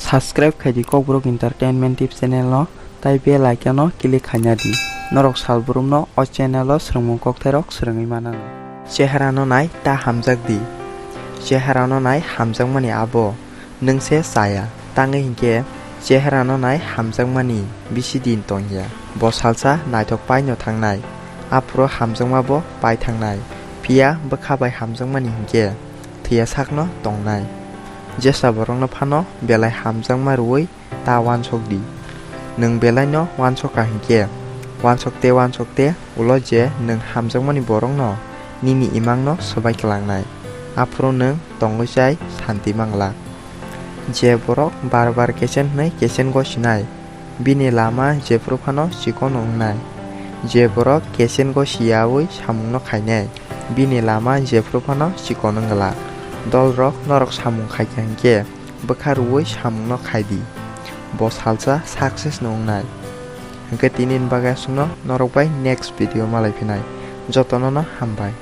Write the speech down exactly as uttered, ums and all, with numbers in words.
Subscribe khaidi Kokborok Entertainment Tip channel no, tai bell icon no click khaina di. Norok salbrum no o channel o swrwngmung kokthairok swrwngwi manano. Cheharano nai ta hamjak di. Cheharano nai hamjakmani abo nwng se chaya. Tangwi hinkhe cheharano nai hamjakmani bisi din tongya. Bo salsa naithok paino thangnai. Aphuru hamjakma bo pai thangnai. Phiya bwkha bai hamjakmani hinkhe thwiya sakno tongnai. Jesa borokno phano belai hamjakma rwui ta uansuk di. Nwng belaino uansuk kha hinkhe, uansuk te uansuk te ulo je nwng hamjakmani borokno nini imangno swbai kwlangnai. Aphuru nwng tongwi chai santi manglak. Je borok bar bar kesen hwnwi kesen gosinai, bini lama jephru phano chikon wngnai. Je borok kesen gosiyaui samungno khainai, bini lama jephru phano chikon wng glak. Dolrok norok samung khaikha hinkhe, bwkha rwui samungno khai di. Bo salsa success no wngnai. Hwnkhe tini ni bagwi aswkno, norok bai next video malai phinai. Jotono no hambai.